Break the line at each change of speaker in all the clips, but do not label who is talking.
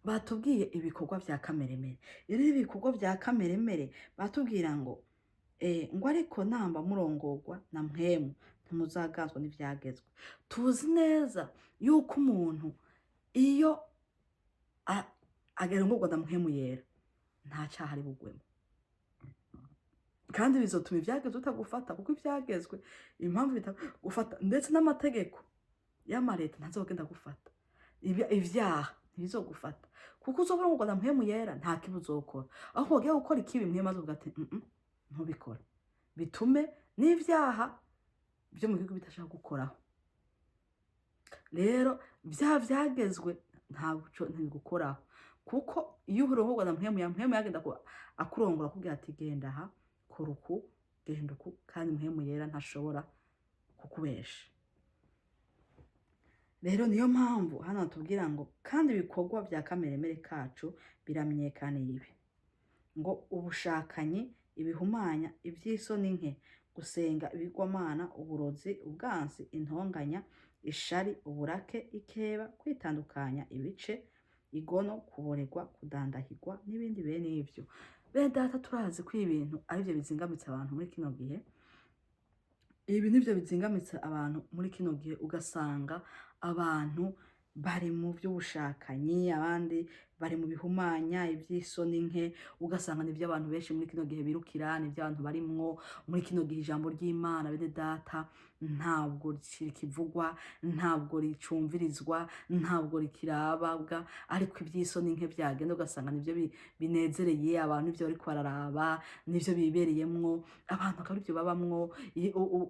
Batubwiye ibikorwa vya kameremere. Rero ibikorwa vya kameremere batubwira ngo ngo ariko namba murongorwa na Mpwemu, ntimuzaganzwa n'ivyagezwe. Tuzi neza yuko umuntu iyo arongorwa na Mpwemu Yera, nta caha ari bugwemo, kandi bizotuma ivyagezwe bitagufata, kuko ivyagezwe, impamvu bitagufata, ndetse n'amategeko y'amareta ntazogenda gufata. Ivyaha ntibizogufata, kuko uzoba urongorwa na Mpwemu Yera. Nta kibi uzokora. Aho wogiye gukora ikibi, Mpwemu azovuga ati: Ntubikore." Bitume n'ivyaha vyo mu gihugu bitashaka gukoraho. Rero vya vyagezwe ntabwo ntibigukoraho, kuko iyo urongorwa na Mpwemu ya Mpwemu, yagenda akurongora, akubwira ati: "Genda aha, kora uku, genda uku." Kandi Mpwemu Yera ntashobora kukubesha. Rero niyo mpamvu hano batubwira ngo: "Kandi ibikorwa vya kameremere kacu biramenyekaniye ibi", ngo ubushakanyi, ibihumanya, ivy'isoni nke, gusenga ibigwamana, uburozi, ubwansi, intonganya, ishari, uburake, ikeba, kwitandukanya ibice, igono, kuborerwa, kudandahirwa n'ibindi bene ivyo. Bene data, turazi ko ibintu arivyo bizingamitse abantu muri kino gihe. Ibi nivyo bizingamitse abantu muri kino gihe. Ugasanga abantu bari mu vy'ubushakanyi, abandi bari mu bihumanya, ivy'isoni nke. Ugasanga nivyo abantu benshi muri kino gihe birukira, nivyo abantu barimwo muri kino gihe. Ijambo ry'Imana, bene data, ntabwo rikivugwa, ntabwo ricumvirizwa, ntabwo rikirababwa, ariko ivy'isoni nke vyagenda, ugasanga nivyo binezereye abantu, ivyo bariko bararaba nivyo bibereyemwo abantu, akaba arivyo babamwo.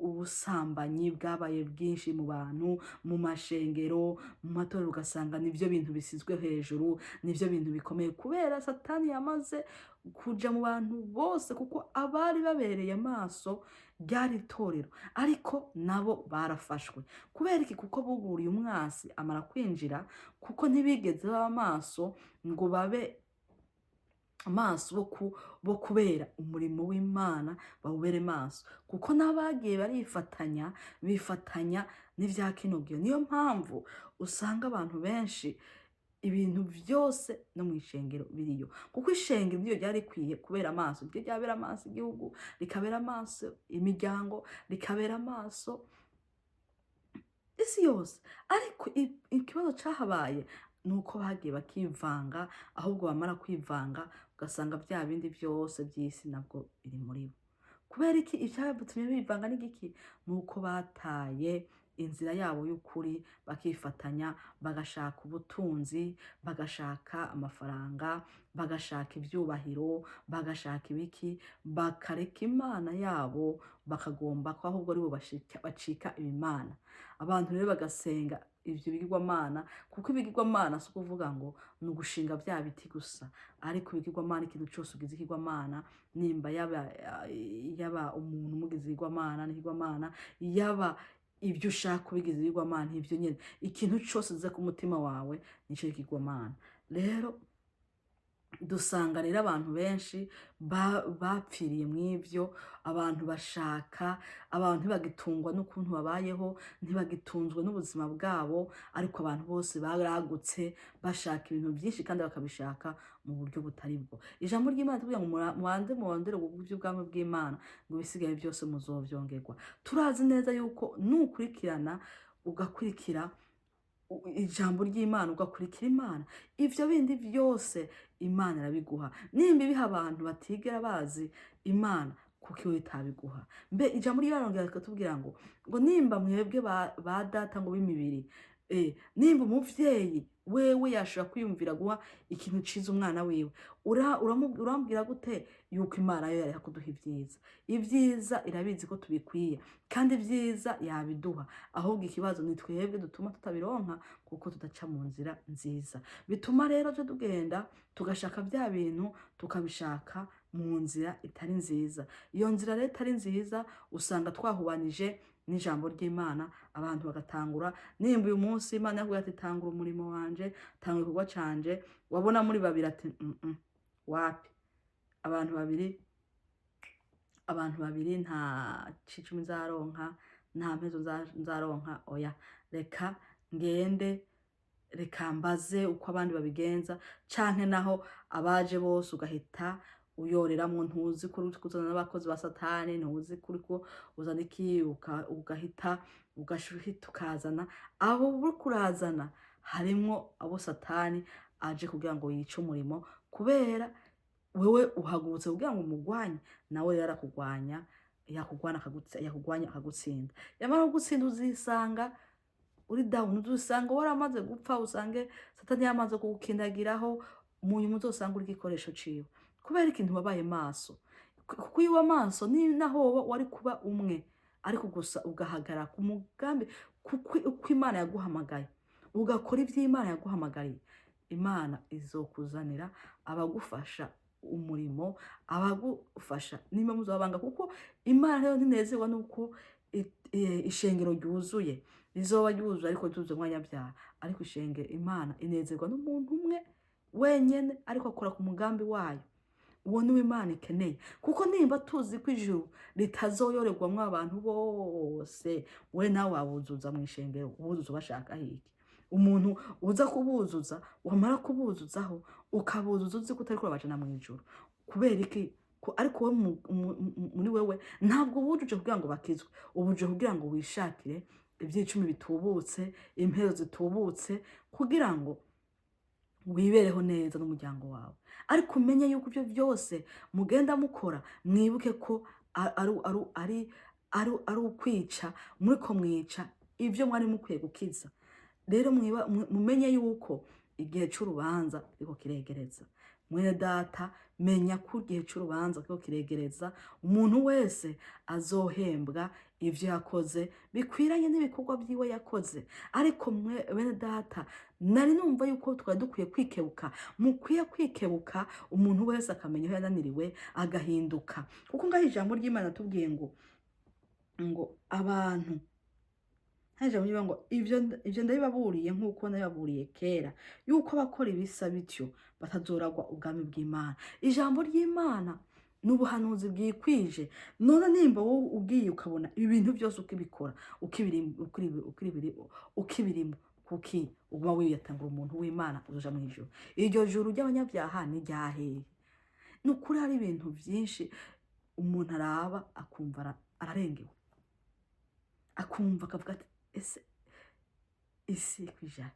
Ubusambanyi bwabaye bwinshi mu bantu, mu mashengero, mu matorero. Ugasanga nivyo bintu bisizwe hejuru, nivyo bintu bikomeye, kubera Satani yamaze kuja mu bantu bose. Kuko abari babereye amaso ryari itorero, ariko nabo barafashwe. Kubera iki? Kuko buguriye umwasi, amara kwinjira, kuko ntibigeze baba amaso ngo babe amaso bo kubera umurimo w'Imana, bawubere maso, kuko n'abagiye barifatanya, bifatanya n'ivya kino gihe. Niyo mpamvu usanga abantu benshi ibintu vyose no mw'ishengero biriyo, kuko ishengero niyo ryari rikwiye kubera amaso, ryo ryabera amaso igihugu, rikabera amaso imiryango, rikabera amaso isi yose. Ariko ikibazo cahabaye ni uko bagiye bakivanga. Ahubwo bamara kwivanga, ugasanga vya bindi vyose vy'isi nabwo biri muri bo. Kubera iki? Ivyatumye bivanga n'igiki? Ni uko bataye inzira yabo y'ukuri, bakifatanya, bagashaka ubutunzi, bagashaka amafaranga, bagashaka ivyubahiro, bagashaka ibiki, bakareka Imana yabo, bakagomba ko ahubwo aribo bacika ibimana. Abantu rero bagasenga ivyo bigirwamana, kuko ibigirwamana si ukuvuga ngo ni ugushinga vya biti gusa, ariko ibigirwamana, ikintu cose ugize ikigirwamana, nimba yaba umuntu umugize ikigirwamana n'ikigirwamana, yaba ibyo ushaka ubigize ibigirwamana, ivyo nyene, ikintu cose uze ku mutima wawe nico kigirwamana. Rero dusanga rero abantu benshi bapfiriye mw'ivyo. Abantu bashaka, abantu ntibagitungwa n'ukuntu babayeho, ntibagitunzwe n'ubuzima bwabo, ariko abantu bose baragutse bashaka ibintu byinshi, kandi bakabishaka mu buryo butari bwo. Ijambo ry'Imana tubwira ngo mubanze murondere iby'ubwami bw'Imana, ngo ibisigaye byose muzovyongerwa. Turazi neza yuko nukurikirana, ugakurikira ijambo ry'Imana, ugakurikira Imana, ivyo bindi byose Imana irabiguha. Nimba ibiha abantu batigera bazi Imana, kuko iwe itabiguha? Mbe ijambo ry'Imana rongera rikatubwira ngo nimba mwebwe ba data ngo b'imibiri, nimba umuvyeyi wewe yashobora kwiyumvira guha ikintu ciza umwana wiwe, urambwira gute yuko Imana yo yareka kuduha ibyiza? Ibyiza irabizi ko tubikwiye, kandi ibyiza yabiduha. Ahubwo ikibazo ni twebwe dutuma tutabironka, kuko tudaca mu nzira nziza. Bituma rero twe tugenda tugashaka bya bintu, tukabishaka mu nzira itari nziza. Iyo nzira rero itari nziza, usanga twahubanije n'ijambo ry'Imana. Abantu bagatangura, nimba uyu munsi Imana yakubwira ati: "Tangura umurimo wanje, tangura igikorwa canje," wabona muri babiri ati: Wapi, abantu babiri, abantu babiri, nta cicumi nzaronka, nta mpezo nzaronka, oya, reka ngende." Reka mbaze uko abandi babigenza, canke naho abaje bose ugahita uyoreramwo. Ntuzi ko uri kuzana n'abakozi ba Satani, ntuzi ko uriko uzana iki, ugahita ugahita ukazana abo uriko urazana, harimwo abo Satani aje kugira ngo yice umurimo. Kubera wewe uhagurutse kugira ngo umugwanye, nawe rero arakugwanya. Yakugwana yakugwanya akagutsinda. Yamara kugutsinda, uzisanga uri down, uzisanga waramaze gupfa, usange Satani yamaze kugukindagiraho. Mu nyuma uzosanga uri igikoresho ciwe. Kubera ikintu wabaye maso, kuko iyo uba maso ni naho woba wari kuba umwe, ariko gusa ugahagarara ku mugambi, kuko uko Imana yaguhamagaye, ugakora ivyo Imana yaguhamagariye, Imana izokuzanira abagufasha umurimo, abagufasha nimba muzobanga. Kuko Imana rero ntinezerwa nuko ishengero ryuzuye, rizoba ryuzuye ariko ryuzuye umwanyabyaha. Ariko ishengero, Imana inezerwa n'umuntu umwe wenyene ariko akora ku mugambi wayo. Uwo niwe Imana ikeneye. Kuko nimba tuzi ko ijuru ritazoyorerwamwo abantu bose, we nawe wabuzuza mu ishengero, ubuzuza ubashaka iki? Umuntu uza kubuzuza, wamara kubuzuzaho, ukabuzuza uzi ko utariko urabajana mu ijuru. Kubera iki? Ariko wowe muri wewe ntabwo wujuje kugira ngo bakizwe, ubujuje kugira ngo wishakire iby'icumi bitubutse, impero zitubutse, kugira ngo wibereho neza n'umuryango wawe. Ariko umenye yuko ibyo byose mugenda mukora, mwibuke ko ari ukwica, muriko mwica ibyo mwari mukwiye gukiza. Rero mumenye yuko igihe c'urubanza kiriko kiregereza. Mwene data, menya ko igihe c'urubanza kiriko kiregereza. Umuntu wese azohembwa ivyo yakoze bikwiranye n'ibikorwa vyiwe yakoze. Ariko mwe bene data, nari numva yuko twari dukwiye kwikebuka, mukwiye kwikebuka, umuntu wese akamenya aho yananiriwe agahinduka. Kuko ngaho ijambo ry'Imana tubwiye ngo abantu, hari ijambo ry'Imana ngo ivyo ndabibaburiye nk'uko nabibaburiye kera, yuko abakora ibisa bityo batazoragwa ubwami bw'Imana. Ijambo ry'Imana ni ubuhanuzi bwikwije. None nimba wowe ugiye ukabona ibintu byose ukibikora, ukibirimo, kuki uguma wiyatangura umuntu w'Imana uzoja mu ijuru? Iryo juru ry'abanyabyaha ni ryahehe? Ni ukuri hari ibintu byinshi umuntu araba akumva ararengewe, akumva akavuga ati: "Ese isi kwijana,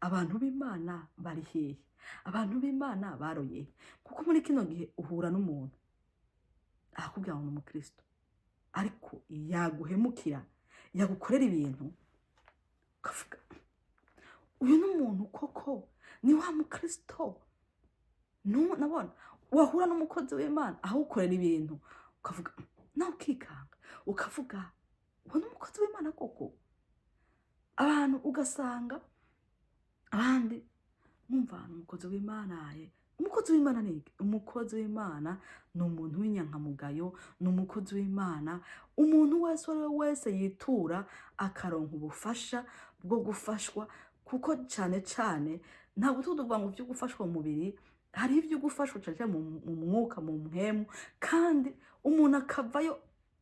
abantu b'Imana bari hehe? Abantu b'Imana baroye he?" Kuko muri kino gihe uhura n'umuntu akakubwira ngo ni umukristo, ariko yaguhemukira, yagukorera ibintu, ukavuga: "Uyu ni umuntu koko? Ni wa mukristo?" Nabona wahura n'umukozi w'Imana awukorera ibintu, ukavuga nawe ukikanga, ukavuga: "Uwo ni umukozi w'Imana koko?" Abantu ugasanga abandi mwumva ni umukozi w'Imana ye. Umukozi w'Imana ni iki? Umukozi w'Imana ni umuntu w'inyankamugayo, ni umukozi w'Imana umuntu wese uwo ari we wese yitura akaronka ubufasha bwo gufashwa. Kuko cyane cyane ntabwo tuvuga ngo ibyo gufashwa mu mubiri, hari ibyo gufashwa cyane cyane mu mwuka, mu mpemu, kandi umuntu akavayo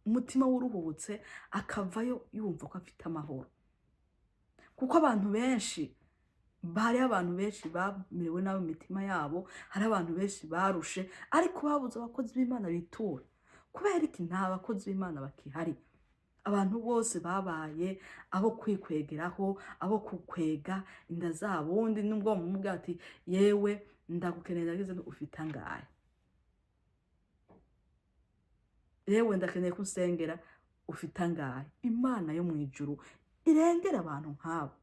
umutima w'uruhutse, akavayo yumva ko afite amahoro. Kuko abantu benshi, hariho abantu benshi bamerewe nabi mu mitima yabo, hari abantu benshi barushe, ariko babuze abakozi b'Imana bitura. Kubera iki? Nta bakozi b'Imana bakihari. Abantu bose babaye abo kwikwegeraho, abo kukwega inda zabo. Wundi nubwo bamubwira ati: "Yewe, ndagukeneye, ndagize nti ufite angahe? Yewe, ndakeneye ko usengera, ufite angahe?" Imana yo mu ijuru irengera abantu nk'abo.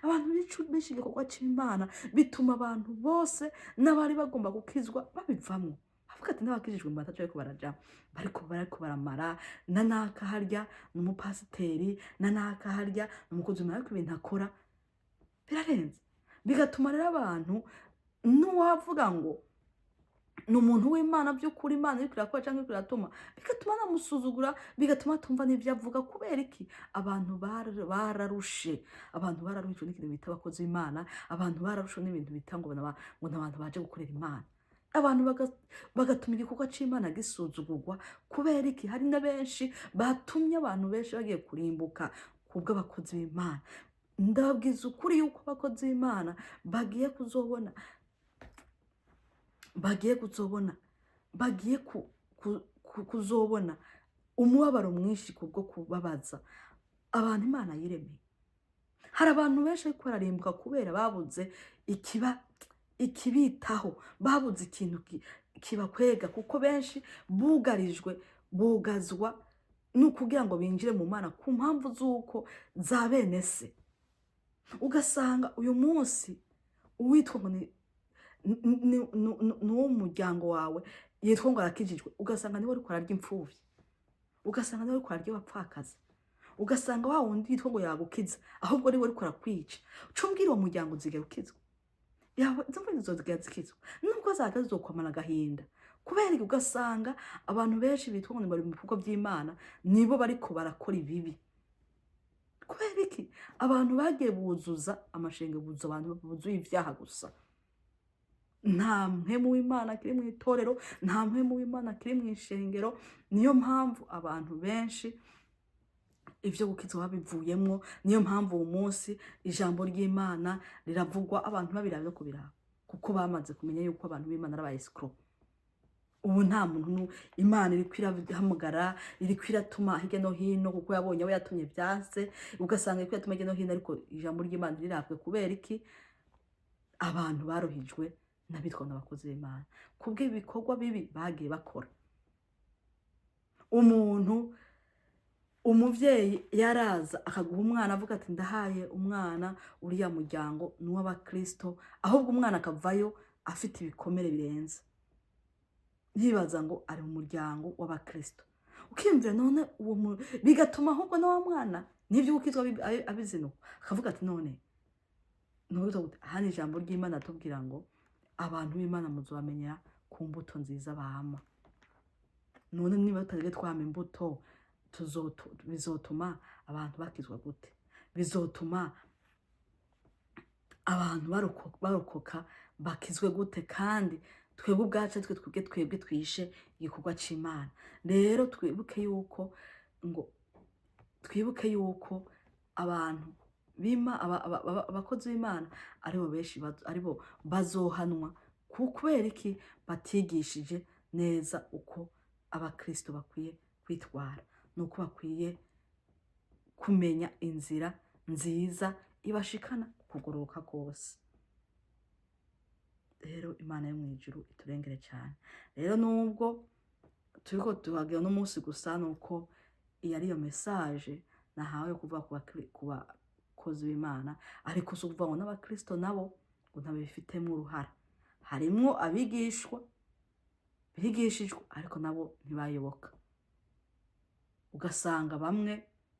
Abantu benshi, igikorwa c'Imana bituma abantu bose n'abari bagomba gukizwa babivamwo, avuga ati: "N'abakijijwe mu batacu bariko baraja, bariko baramara na naka harya ni umupasiteri, na naka harya ni umukozi w'Imana, ariko ibintu akora birarenze." Bigatuma rero abantu n'uwavuga ngo ni umuntu w'Imana by'ukuri, Imana iriko irakora cyangwa iriko iratuma, bigatuma anamusuzugura, bigatuma atumva n'ibyo avuga. Kubera iki? Abantu bararushe. Abantu bararuhijwe n'ikintu bita abakozi b'Imana. Abantu bararushwe n'ibintu bita ngo ni abantu baje gukorera Imana. Abantu bagatuma igikorwa c'Imana gisuzugurwa. Kubera iki? Hari na benshi batumye abantu benshi bagiye kurimbuka kubw'abakozi b'Imana. Ndababwiza ukuri yuko abakozi b'Imana bagiye kuzobona bagiye kuzobona umubabaro mwinshi kubwo kubabaza abantu Imana yiremeye. Hari abantu benshi ariko bararimbuka kubera babuze ikiba ikibitaho, babuze ikintu kibakwega, kuko benshi bugarijwe, bugazwa no kugira ngo binjire mu Mana ku mpamvu z'uko za bene se. Ugasanga uyu munsi uwitwa ngo ni uwo mu muryango wawe, yitwa ngo arakijijwe, ugasanga niwe ariko ararya imfuvyi, ugasanga niwe ariko ararya abapfakazi, ugasanga wa wundi yitwa ngo yagukiza ahubwo niwe ariko arakwica. Uca umbwira, uwo muryango uzigera ukizwa? Yawe izo mfuvyi zizogera zikizwa nubwo zaga zizokwamana agahinda? Kubera iki? Ugasanga abantu benshi bitwa ngo bari mu bikorwa by'Imana nibo bariko barakora ibibi. Kubera iki? Abantu bagiye buzuza amashenge, buzuza abantu buzuye ibyaha gusa. Nta mpwemu w'Imana kiri mu itorero, nta mpwemu w'Imana kiri mu ishengero. Niyo mpamvu abantu benshi ibyo gukizwa babivuyemwo. Niyo mpamvu uwo munsi ijambo ry'Imana riravugwa, abantu babiraba no kubiraba, kuko bamaze kumenya yuko abantu b'Imana ari aba escrocs. Ubu nta muntu Imana iriko irahamagara, iriko iratuma hirya no hino, kuko yabonye abo yatumye byanse. Ugasanga iriko iratuma hirya no hino, ariko ijambo ry'Imana rirabwe. Kubera iki? Abantu baruhijwe n'abitwa n'abakozi b'Imana kubw'ibikorwa bibi bagiye bakora. Umuntu, umuvyeyi yaraza akaguha umwana, avuga ati: "Ndahaye umwana uriya muryango, ni uw'abakristo." Ahubwo umwana akavayo afite ibikomere birenze, yibaza ngo ari mu muryango w'abakristo. Ukiyumvira none uwo bigatuma ahubwo na wa mwana n'ibyo gukizwa abizinuka, akavuga ati: "None ntubizo gute?" Hano ijambo ry'Imana atubwira ngo abantu b'Imana muzobamenyera ku mbuto nziza bama. None niba tutarige twama imbuto, bizotuma abantu bakizwa gute? Bizotuma abantu barokoka, bakizwe gute, kandi twebwe ubwacu twe twebwe twishe igikorwa c'Imana? Rero twibuke yuko ngo twibuke yuko abantu bima abakozi b'Imana aribo benshi aribo bazohanwa. Kubera iki? Batigishije neza uko abakristo bakwiye kwitwara, nuko bakwiye kumenya inzira nziza ibashikana ku kugororoka kose. Rero Imana yo mu ijuru iturengere cyane. Rero nubwo turiko tuhagira uno munsi gusa, nuko iyi ariyo message nahawe yo kuvuga ku bakozi b'Imana, ariko si ukuvuga ngo n'abakristo nabo ngo ntabifitemo uruhara. Harimwo abigishwa bigishijwe, ariko nabo ntibayoboka. Ugasanga bamwe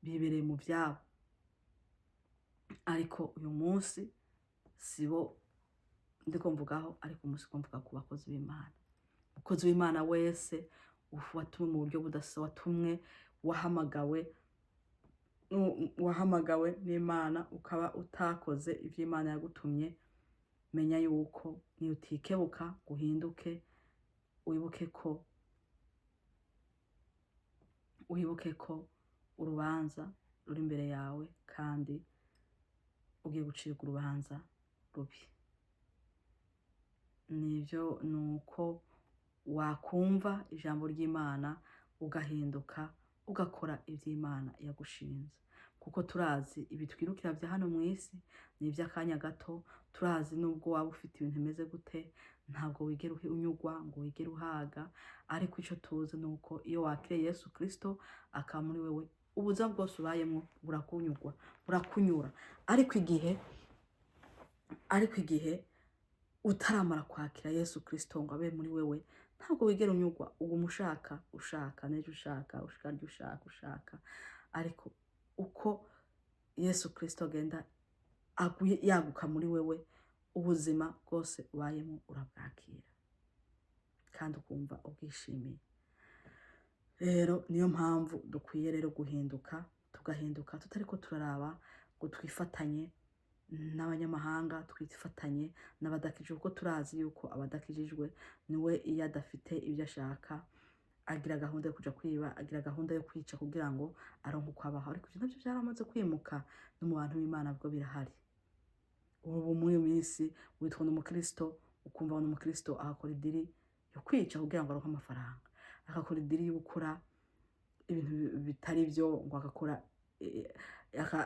bibereye mu byabo. Ariko uyu munsi sibo ndiko mvugaho, ariko umunsi ko mvuga ku bakozi b'Imana. Umukozi w'Imana wese watumwe mu buryo budasa, watumwe, wahamagawe n'Imana, ukaba utakoze ivyo Imana yagutumye, menya yuko niyo utikebuka ngo uhinduke, wibuke ko urubanza ruri imbere yawe, kandi ugiye gucirwa urubanza rubi. Nivyo, ni uko wakumva ijambo ry'Imana, ugahinduka, ugakora ivy'Imana yagushinze, kuko turazi ibitwirukira vya hano mu isi ni ivy'akanya gato. Turazi nubwo waba ufite ibintu bimeze gute, ntabwo wigera unyugwa ngo wigere uhaga. Ariko ico tuzi ni uko iyo wakiriye Yesu Kristo akaba muri wewe, ubuzima bwose ubayemwo burakunyugwa, burakunyura. Ariko igihe utaramara kwakira Yesu Kristo ngo abe muri wewe, ntabwo wigera unyugwa. Uguma ushaka, ushaka n'ejo, ushaka, ushaka ryo, ushaka, ushaka. Ariko uko Yesu Kristo agenda yaguka muri wewe, ubuzima bwose ubayemo urabwakira kandi ukumva ubwishimiye. Rero niyo mpamvu dukwiye rero guhinduka, tugahinduka tutariko turaraba ngo twifatanye n'abanyamahanga, twifatanye n'abadakijijwe, kuko turazi yuko abadakijijwe niwe iyo adafite ibyo ashaka. Agira gahunda yo kuja kwiba, agira gahunda yo kwica kugira ngo aronke uko abaho. Ariko ivyo navyo vyaramaze kwimuka no mu bantu b'Imana, bwo birahari. Ubu muri iyo minsi witwa n'umukristo, ukumva ngo n'umukristo agakora idiri yo kwica kugira ngo aronke amafaranga, agakora idiri yo gukora ibintu bitari byo, ngo agakora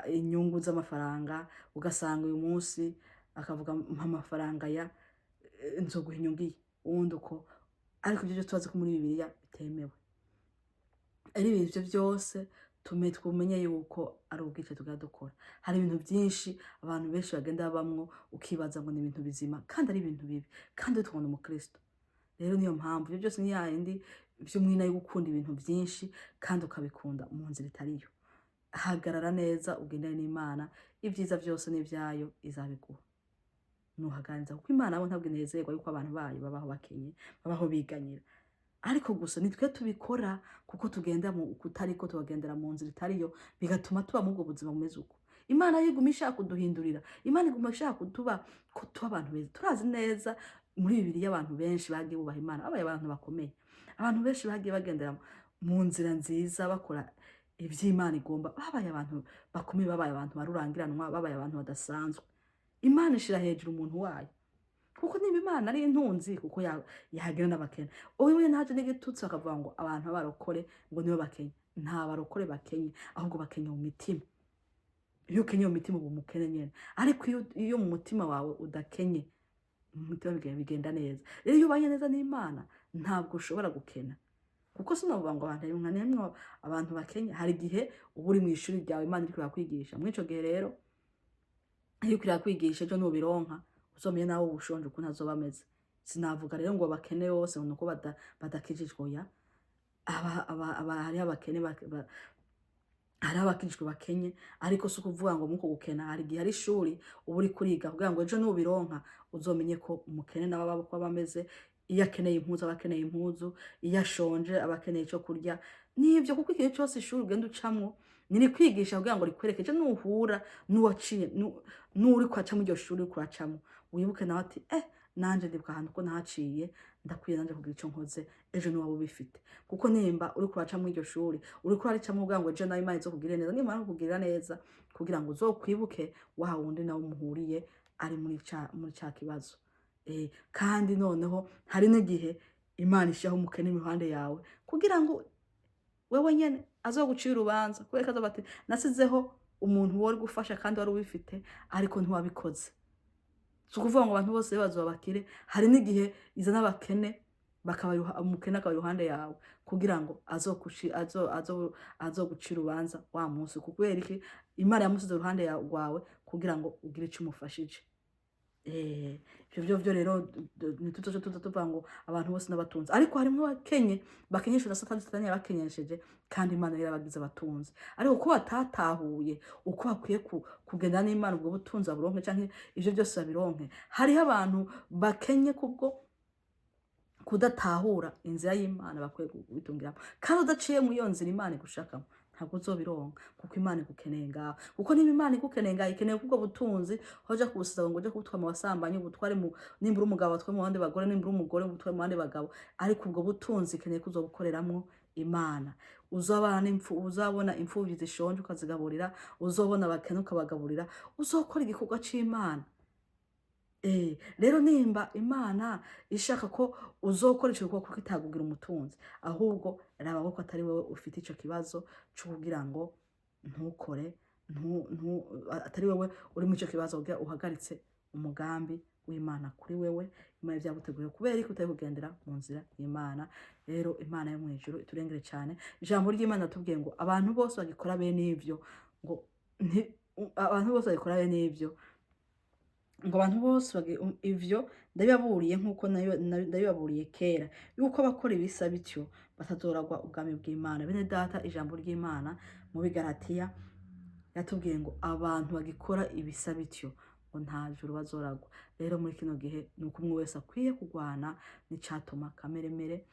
inyungu z'amafaranga. Ugasanga uyu munsi akavuga: "Mpa amafaranga ya nzoguha inyungu iyi." Uwundi uko. Ariko ibyo byose tubazi ko muri Bibiliya bitemewe. Ari ibintu ivyo byose tumenye yuko ari ubwicanyi tugenda dukora. Hari ibintu byinshi abantu benshi bagenda babamwo, ukibaza ngo ni ibintu bizima kandi ari ibintu bibi, kandi tubona umukristo. Rero niyo mpamvu ibyo byose ni yayindi vy'umwina yo gukunda ibintu byinshi kandi ukabikunda mu nzira itariyo. Hagarara neza, ugendane n'Imana, ibyiza byose n'ibyayo izabiguha nuhaganiriza, kuko Imana bo ntabwo inezerwa yuko abantu bayo babaho bakenye, babaho biganyira. Ariko gusa nitwe tubikora kuko tugenda mu kutariko, tubagendera mu nzira itariyo, bigatuma tuba muri ubwo buzima bumeze uko. Imana yo iguma ishaka kuduhindurira, Imana iguma ishaka kutuba ko tuba abantu beza. Turazi neza muri Bibiliya abantu benshi bagiye bubaha Imana babaye abantu bakomeye. Abantu benshi bagiye bagendera mu nzira nziza, bakora ivy'Imana igomba, babaye abantu bakomeye, babaye abantu barurangiranwa, babaye abantu badasanzwe. Imana ishira hejuru umuntu wayo, kuko niba Imana ari intunzi, kuko yahagira n'abakene. Uyu ntaje n'igitutsi bakavuga ngo abantu b'abarokore ngo nibo bakenye. Nta barokore bakenye, ahubwo bakenye mu mitima. Iyo ukenye mu mitima uba umukene nyene, ariko iyo mu mutima wawe udakenye, mu mutima bigenda neza. Rero iyo ubanye neza n'Imana ntabwo ushobora gukena, kuko sinavuga ngo abantu nka nimwe abantu bakenye. Hari igihe uba uri mu ishuri ryawe, Imana iriko irakwigisha. Muri ico gihe rero iyo iriko irakwigisha, ejo nubironka uzomenye nawe ubushonje ukuntu azoba ameze. Sinavuga rero ngo abakene bose ngo nuko badakijijwe. Oya, hariho abakene hariho abakijijwe bakenye, ariko si ukuvuga ngo muko gukena. Hari igihe ari ishuri uba uri kuriga kugira ngo ejo nubironka uzomenye ko umukene nawe aba uko aba ameze. Iyo akeneye impuzu aba akeneye impuzu, iyo ashonje aba akeneye ico kurya. Nivyo, kuko ikintu cyose ishuri ugenda ucamwo niri kwigisha kugira ngo rikwereke ejo nuhura n'uwaciye n'uri kwaca muri iryo shuri uriko uracamwo, wibuke nawe ati: "Nanje ndibuka ahantu ko nahaciye, ndakwiye nanje kugira ico nkoze ejo niwaba ubifite." Kuko nimba uriko uraca muri iryo shuri, uriko uraricamwo kugira ngo ejo nawe Imana izokugirire neza. Nimara kukugirira neza, kugira ngo uzokwibuke wa wundi nawe muhuriye ari muri ca kibazo. Kandi noneho hari n'igihe Imana ishyiraho umukene iruhande yawe kugira ngo wewe nyene azogucira urubanza, kubera ko azoba ati: "Nasizeho umuntu wari gufasha kandi wari ubifite, ariko ntiwabikoze." Si ukuvuga ngo abantu bose bazoba bakire. Hari n'igihe izana abakene, umukene akaba iruhande yawe kugira ngo azogucira urubanza wa munsi. Kubera iki? Imana yamusize iruhande rwawe kugira ngo ugire ico umufashije. Ivyo vyo rero ntituzoce tuza tuvuga ngo abantu bose n'abatunzi, ariko harimwo abakenye bakenyeshejwe na Satani. Satani yabakenyesheje, kandi Imana yarabagize abatunzi, ariko ko batatahuye uko bakwiye kugenda n'Imana, ubwo butunzi baburonke canke ivyo byose babironke. Hariho abantu bakenye kubwo kudatahura inzira y'Imana bakwiye kubitungiramo, kandi udaciye muri iyo nzira Imana igushakamo ntabwo uzobironka, kuko Imana igukeneye ngaho. Kuko niba Imana igukeneye ngaho, ikeneye kubwo butunzi hoja kubusiza ngo uje kubutwara mu basambanyi, ubutware mu nimba uri umugabo batware mu bandi bagore, nimba uri umugore ubutware mu bandi bagabo. Ariko ubwo butunzi ikeneye ko uzobukoreramwo Imana. Uzabana n'impfu, uzabona imfuvyi zishonje ukazigaburira, uzobona abakene ukabagaburira, uzokora igikorwa c'Imana. Rero nimba Imana ishaka ko uzokora ico gikorwa, kuko itakugira umutunzi, ahubwo raba ko atari wowe ufite ico kibazo co kugira ngo ntukore, atari wewe uri muri ico kibazo kugira uhagaritse umugambi w'Imana kuri wewe. Imana ivyaguteguriye, kubera ko utari kugendera mu nzira y'Imana. Rero Imana yo mw'ijuru iturengere cane. Ijambo ry'Imana tubwiye ngo abantu bose bagikora bene ivyo, ngo abantu bose bagikora bene ivyo, ngo abantu bose ivyo ndabibaburiye nk'uko ndabibaburiye kera, yuko abakora ibisa bityo batazoragwa ubwami bw'Imana. Bene data, ijambo ry'Imana mu Bigaratiya yatubwiye ngo abantu bagikora ibisa bityo ngo nta juru bazoragwa. Rero muri kino gihe ni uko umwe wese akwiye kurwana n'icatuma kameremere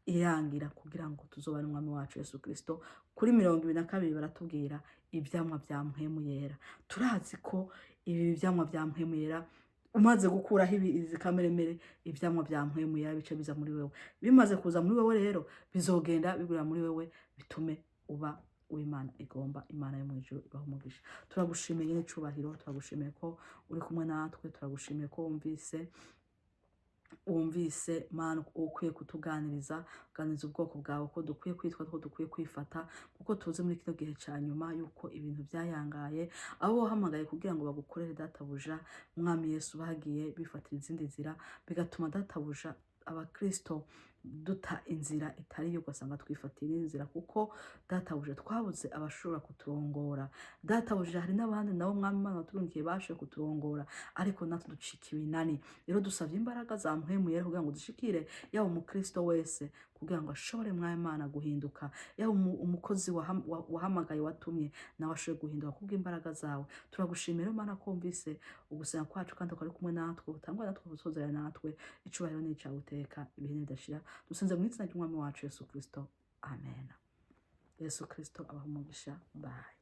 irangira, kugira ngo tuzobane umwami wacu Yesu Kristo. Kuri 22 baratubwira ivyamwa vya Mpwemu Yera. Turazi ko ibi vyamwa vya Mpwemu Yera Umaze gukuraho izi kameremere, ivyamwa vya Mpwemu Yera bice biza muri wewe. Bimaze kuza muri wewe rero, bizogenda bigurira muri wewe, bitume uba uw'Imana igomba. Imana yo mw'ijuru ibaha umugisha. Turagushimiye n'icubahiro, turagushimiye ko uri kumwe natwe, turagushimiye ko wumvise Mana ukwiye kutuganiriza, uganiriza ubwoko bwawe ko dukwiye kwitwa, ko dukwiye kwifata, kuko tuzi muri kino gihe ca nyuma yuko ibintu byayangaye. Abo wahamagaye kugira ngo bagukorere, Databuja Mwami Yesu, bagiye bifatira izindi nzira, bigatuma, Databuja, Abakristo duta inzira itari yo, ugasanga twifatira inzira kuko, Databuja, twabuze abashobora kuturongora. Databuja, hari n'abandi nabo, Mwami Imana waturungiye, bashoboye kuturongora, ariko natwe ducika ibinani. Rero dusavye imbaraga za Mpwemu Yera kugira ngo dushikire yaba umukristo wese, kugira ngo ashobore, Mwami Imana, guhinduka, yaba umukozi wahamagaye, watumye, nawe ashobore guhinduka kubw'imbaraga zawe. Turagushimira rero, Mana, ko wumvise ugusenga kwacu kandi ukaba uri kumwe natwe, utangwa natwe, usozera natwe. Icubahiro ni icawe uteka ibihe ntibidashira. Dusenze mu izina ry'Umwami wacu Yesu Kristo, amen. Yesu Kristo abaha umugisha. Bye.